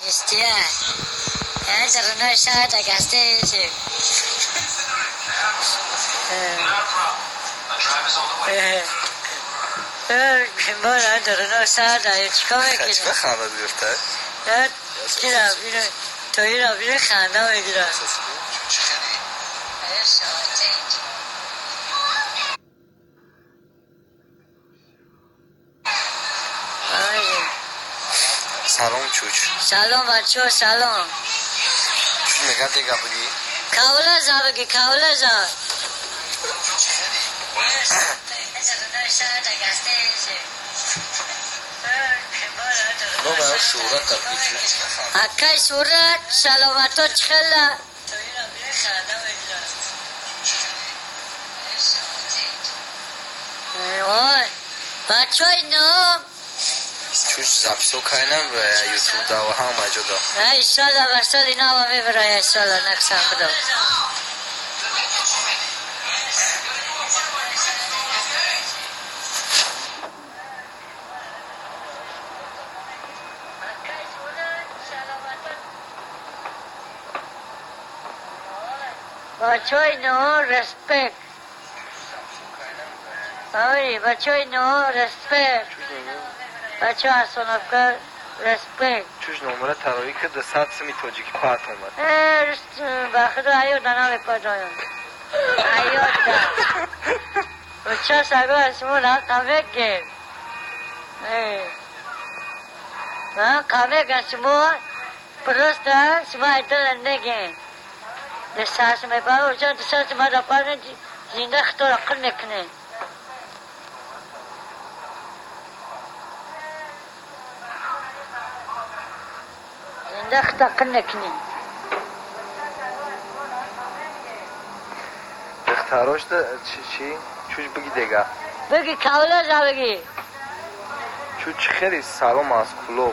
Истия. Дар шаҳр гасте. ما در شهر چیکار میکنی؟ چه خنده گرفته؟ کی تو این رو خنده میگیرم. سلام چوچ. سلام بچه سلام. چوچ میگه دیگه بگی؟ کاولا زا بگی کاولا زا. اکای صورت سلامتو چخلا. وای بچه های نام چوچ записо кайнам ва ютуб да ва ҳама ҷо да. نه ایشالا برسال اینا هم میبرای ایشالا نقصم خدا. بچه نو رسپکت. آره بچه نو رسپکت. بچه ҳасоновка респект. Чуж номера тароӣ карда сад сими тоҷикӣ паҳт омад. Ба худо аёда намепадоям. Аёда. Уча саго шумо рақамекем. Рақамекам шумо просто шумо айдала негем. Десас мебара уча десас мара пане зинда хитора қил мекунем. Зинда хитора қил мекунем. Духтарошда чи чи чуж биги дега. Биги кавла за биги. Чуч хеле салом аз кулоб.